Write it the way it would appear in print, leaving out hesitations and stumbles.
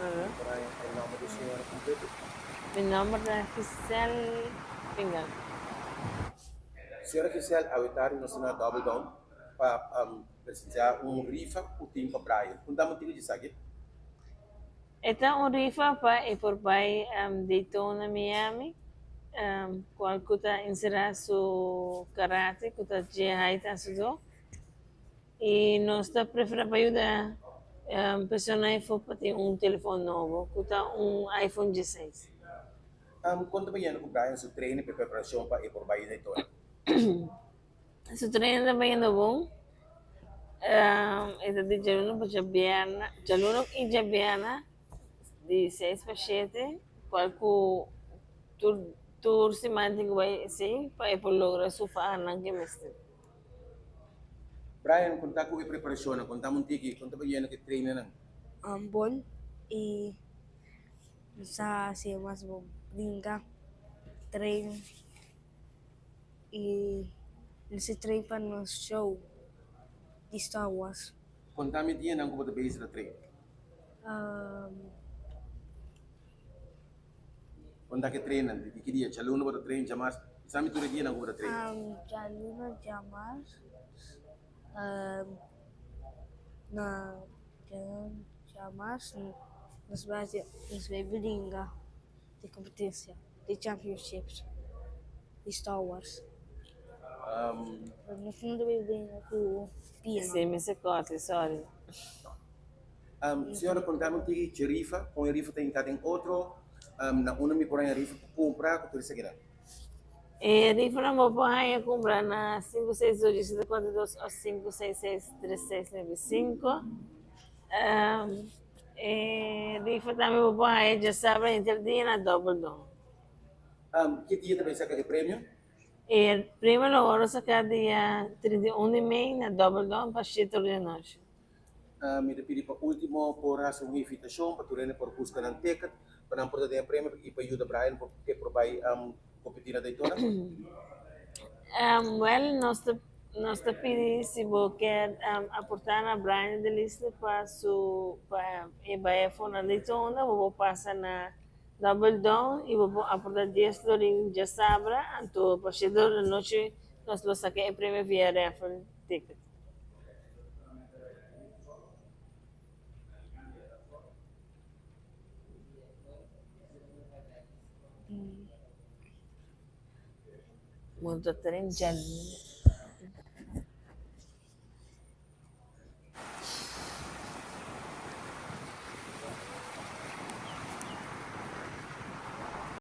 Mi por haña e nòmber di señora kompleto? Mi nòmber ta Giselle Fingal. Señora Giselle, awe tardi nos ta na Double Down pa presensiá un rifa ku tin pa Brian. Konta mi un tiki di esaki. E ta un rifa pa e por bai Daytona, Miami, cual cu ta encera su karate cu ta dje haita hacido. Y nos ta prefera pa yuda persona efo pa tin un telefon nobo cu ta un iPhone dieseis. Con ta bayendo cu Brian su training pa e preparacion pa e por bai Daytona? Su training ta bayendo bon. E ta di djaluna pa djabièrnè, djaluna i djabièrnè di seis pa shete, kual ku tur tur siman tin ku bai esei pa e por logra su fahanan ku e mester. Brian, kon ta ku e preparashonnan? Konta mi un tiki, kon ta bayendo ku e trainingnan? Bon i sa hasi mas bon, bringa, train. I nos a train pa nos show di Star Wars. Konta mi dianan ku bo ta bezig ta train. Konta ke trainnan, di ki dia? Djaluna bo ta train, djamars? Bisa mi tur e dianan ku bo ta train. Djaluna, djamars, na djaluna, djamars nos bai hasi, nos bai bringa. Di kompetensia di championships di Star Wars. Nos no debe bringa ku piano. Si mi se kòrte, sorry. Señora konta mi un tiki dje rifa, kon e rifa ta hinká den otro, na unda mi por haña rifa pa kumpra ku tur esakinan? E rifanan bo por haña kumpra na 568 742 òf 566 3695. E rifa tambe bo por haña djasabra henter dia na Double Down. Ki dia ta bay saka e premio? E premio lo wòrdu saká dia 31 di mei na Double Down pa shete ora di anochi. Mi ta pidi pa ultimo por hasi un invitashon pa tur hende por buska nan ticket pa nan por ta den e premio i pa yuda Brian por e por bay kompetí na Daytona. Wèl nos ta Nos ta pidi si bo kier aporta na Brian de Lisle pa su pa e bai afo na Daytona bo por pasa na Double Down y bo por aporta dies florin djasabra anto pa shete ora di nochi nos lo saka e premio via raffle ticket. Bo ta tren djaluna.